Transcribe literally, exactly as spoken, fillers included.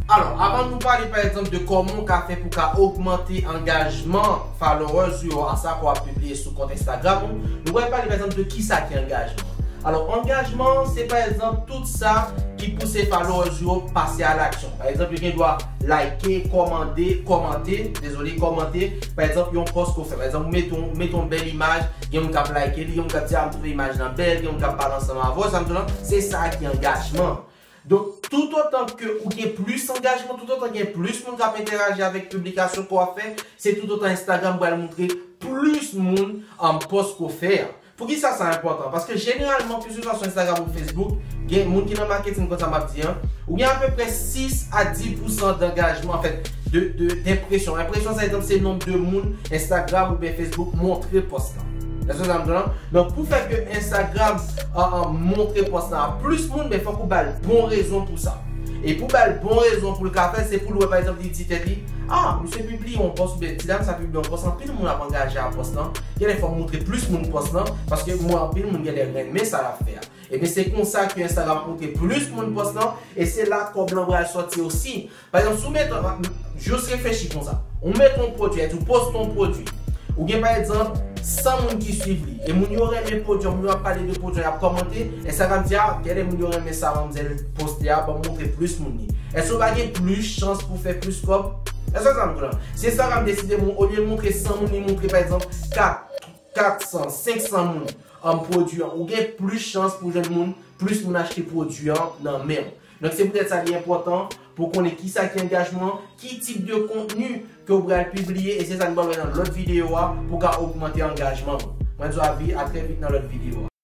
Alò, avan nou pale, pa egzanp, de kòman w ka fè pou ka ogmante angajman followers ou yo a sa ke w ap pibliye sou kont Instagram ou, nou pral pale, pa egzanp, de kisa ki angajman. Alò, angajman, se, pa egzanp, tout sa ki pouse followers ou yo pase a laksyon. Pa egzanp, yo gen dwa like, kòmande, kòmante, dezole, kòmante, pa egzanp, yon post ke w fè. Pa egzanp, ou mete yon, ou mete yon bèl imaj, gen moun k ap like li, gen moun k ap di, "A, m twouve imaj lan bèl," gen moun k ap pale ansanm avè w, sa m di w lan, se sa ki angajman. Donk, toutotan ke ou gen plis angajman, toutotan gen plis moun k ap entèyaji avèk piblikasyon ke w ap fè, se toutotan Instagram pral montre plis moun, um, post ke w fè a. Poukisa sa enpòtan? Paske jeneralman, keseswa sou Instagram ou Facebook, gen moun ki nan maketin konn sa m ap di an, ou gen apeprè sis a dis pousan dangajman, anfèt, de, de, denpresyon. Enpresyon, sa egzanp, se nonb de moun Instagram oubyen Facebook montre post lan. Èske sa m di w lan? Donk, pou fè ke Instagram, an, an, montre post lan a plis moun, ben, fòk ou ba l bon rezon pou sa. E pou ba l bon rezon pou l ka fè, se pou l wè, pa egzanp, li di tèt li, "A, misye pibliye yon post, oubyen ti dam sa pibliye yon post, anpil moun ap angaje a post lan. Genlè fò m montre plis moun post lan, paske m wè anpil moun genlè renmen sa l ap fè a." Ebyen, se konsa ke Instagram ap montre plis moun post lan, e se la kòb lan pral sòti osi. Pa egzanp, si w mete, jis reflechi konsa. Ou mete yon pwodui, ou poste yon pwodui. Ou gen, pa egzanp, san moun ki swiv li. E moun yo renmen pwodui an, moun yo ap pale de pwodui an, y ap kòmante. Instagram di, "A, gade moun yo renmen sa manmzèl poste a, ban m montre plis moun li." Èske w pa gen plis chans pou fè plis kòb? Èske sa m di w lan? Si Instagram deside, olye l montre san moun, li montre, pa egzanp, kat, kat san, senk san moun, um, pwodui an, ou gen plis chans pou jwenn moun, plis moun achte pwodui an nan men w. Donk, se poutèt sa li enpòtan pou w konnen kisa ki angajman, ki tip de kontni ke w pral pibliye, e se sa nou pral wè nan lòt videyo a pou w ka ogmante angajman w. Mwen di w a vi-, a trè vit nan lòt videyo a.